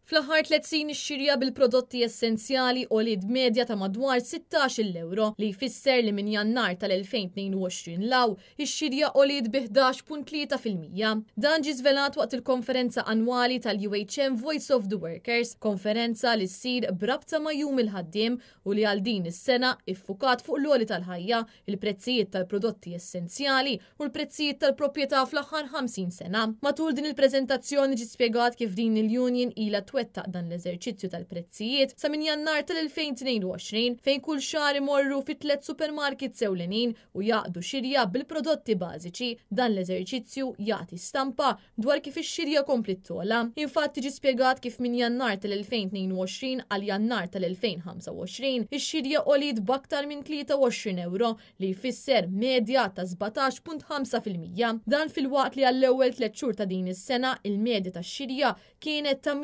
Fl-aħħar tliet snin ix-xirja bil-prodotti essenzjali għoliet b'medja ta' madwar 16-il ewro, li jfisser li minn Jannar tal-2022 'l hawn, ix-xirja għoliet bi 11.3%. Dan ġie żvelat waqt il-konferenza annwali tal-UHM Voice of the Workers, konferenza li ssir b'rabta ma' Jum il-Ħaddiem u li għal din is-sena iffukat fuq l-għoli tal-ħajja, il-prezzijiet tal-prodotti essenzjali u l-prezzijiet tal-proprjetà fl-aħħar 50 sena. Matul din il-preżentazzjoni ġie spjegat kif din il-union ilha twettaq dan l-eżerċizzju tal-prezzijiet sa minn Jannar tal-2022 fejn kull xahar imorru fi tliet supermarkets ewlenin u jgħaqqdu xirja bil-prodotti bażiċi. Dan l-eżerċizzju jagħti stampa dwar kif ix-xirja kompliet togħla. Infatti ġie spjegat kif minn Jannar tal-2022 għal Jannar tal-2025 ix-xirja għoliet b'aktar minn 23 ewro li jfisser medja ta' 17.5%. Dan filwaqt li għall-ewwel tliet xhur ta' din is-sena il-medja tax-xirja kienet ta'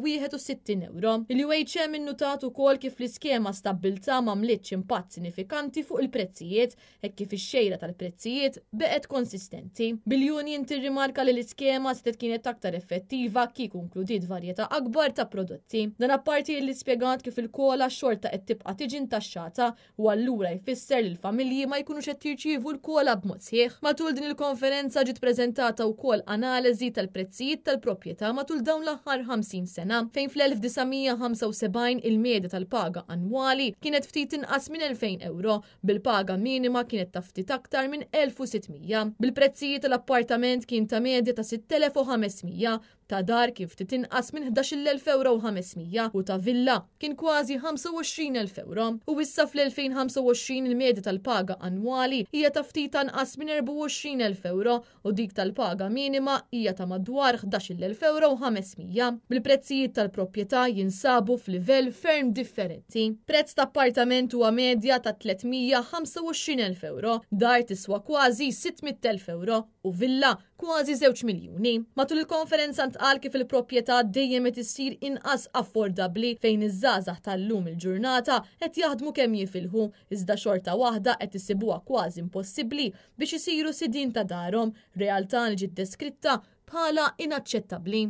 161 ewro. Il-UHM innutat ukoll kif l-iskema Stabbiltà m'għamlitx impatt sinifikanti fuq il-prezzijiet hekk kif ix-xejra tal-prezzijiet beqgħet konsistenti. Bil-union tirrimarka li l-iskema setgħet kienet aktar effettiva kieku inkludiet varjetà akbar ta' prodotti. Dan apparti li spjegat kif il-kola xorta qed tibqa' tiġi ntaxxata u allura jfisser li l-familji ma jkunux qed jirċievu l-kola b'mod sħiħ. Matul din il-konferenza ġiet preżentata wkoll analiżi tal-prezzijiet tal-proprjetà matul dawn l-aħħar 50 sena, fejn fl-1975 il-medja tal-paga annwali kienet ftit inqas minn 2,000 ewro, bil-paga minima kienet ta' ftit aktar minn 1,600. Bil-prezzijiet tal-appartament kien ta' medja ta' 6,500, ta' dar kien ftit inqas minn 11,000 ewro u 500 u ta' villa kien kważi 25,000 ewro. U issa fl-2025 il-medja tal-paga annwali hija ta' ftit anqas minn 24,000 ewro u dik tal-paga minima hija ta' madwar 11,000 ewro u 500. Bil-prezzijiet tal-proprjetà jinsabu f'livell ferm differenti. Prezz ta' appartament huwa medja ta' 325,000 ewro, dar tiswa kważi 600,000 ewro u villa kważi żewġ miljuni. Matul il-konferenza ntqal kif il-proprjetà dejjem qed issir inqas affordabbli fejn iż-żgħażagħ tal-lum il-ġurnata qed jaħdmu kemm jifilħu iżda xorta waħda qed isibuha kważi impossibbli biex isiru sidien ta' darhom, realtà li ġiet deskritta bħala inaċċettabbli.